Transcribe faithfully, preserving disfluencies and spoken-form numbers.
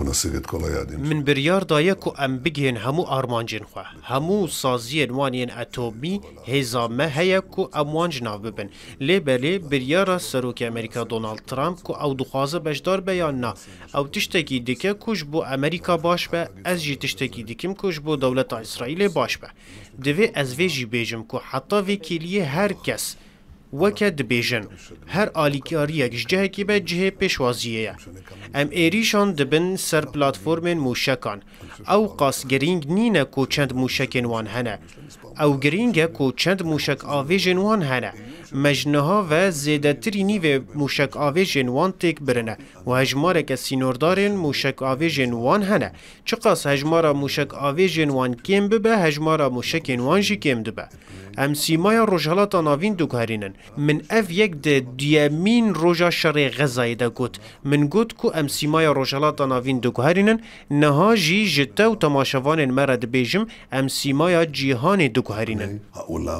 Nasıl kolay yardım. Min biryar daye ku em bigihên hemû armancên xwe. Hemû saziyên wan yên etomî hêza me heye ku em wan ji nav bibin. Lê belê biryara Serokê Amerîka Donald Trump ku ew dixwaze beşdar be yan na, ew tiştekî dike ku ji bo Amerîka baş be, ez jî tiştekî dikim ku ji bo dewleta Îsraîlê baş be. Divê ez vê jî bêjim ku heta vê kêliyê her kes weke dibêjin, her alîkariyek ji cihekî be cihê pêşwaziyê ye. Em êrîşan dibin ser platformên mûşekan. Ew qas girîng nîne ku çend mûşekên wan hene. Ew girîng e ku çend mûşek avêjên wan hene. Me ji niha ve zêdetirî nîvê mûşek avêjên wan têk birine û hejmareke sînordarên mûşek avêjên wan hene. Çiqas hejmara mûşek avêjên wan kêm bibe, hejmara mûşekên wan jî kêm dibe. Em sîmaya Rojhelata Navîn diguherînin. Min ev yek di duyemîn roja şerê Xezayê de got. Min got ku em sîmaya Rojhelata Navîn diguherînin, niha jî ji te û temaşevanên me re dibêjim, em sîmaya cîhanê diguherînin. Ha'ulam